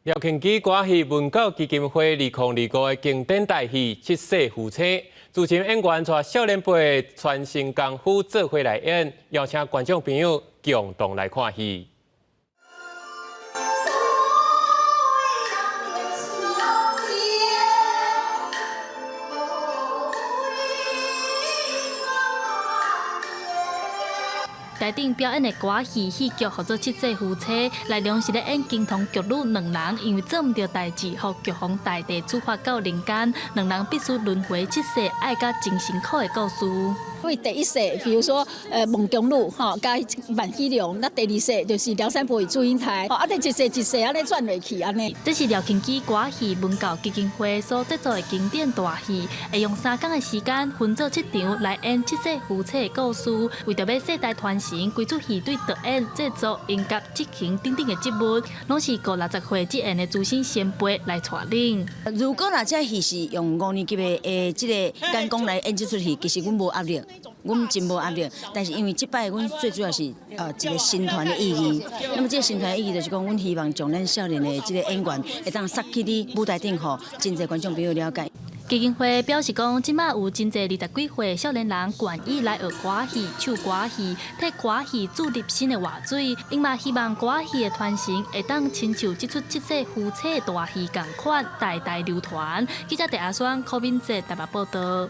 廖慶基歌戲文教基金會2025的經典大戲《七世夫妻》，資深演員帶少年輩傳承功夫做伙來演，邀請觀眾朋友共同來看戲。台頂表演的歌戲戲劇號做《七世夫妻》，內容是咧演金童玉女兩人因為做毋著代誌，予玉皇大帝處罰到人間，兩人必須輪迴七世，愛甲真辛苦的故事。因為第一世，比如說，孟姜女吼，佮萬綺鋁，那第二世就是梁山伯與祝英台，啊，這一世一世按呢轉落去按呢。這是廖慶基歌戲文教基金會所製作的經典大戲，會用3工的時間分做七場來演七世夫妻的故事，為著欲世代傳承，規齣戲對導演、製作、音樂、執行等等的職務，攏是僱60歲之下的資深前輩來帶領。如果若這戲是用五年級的這個眼光來演這齣戲，其實阮無壓力。阮真無壓力，但是因為這擺阮最主要是一個新團的意義。那麼這個新團的意義就是講，阮希望將咱少年的這個演員會當殺去佇舞台頂，予真濟觀眾朋友了解。基金會表示講，這馬有真濟20幾歲少年人願意來學歌戲、唱歌戲，替歌戲注入新的活水。𪜶嘛希望歌戲的傳承會當親像這齣七世夫妻的大戲仝款，代代流傳。記者鄭阿雙、柯敏哲台北報道。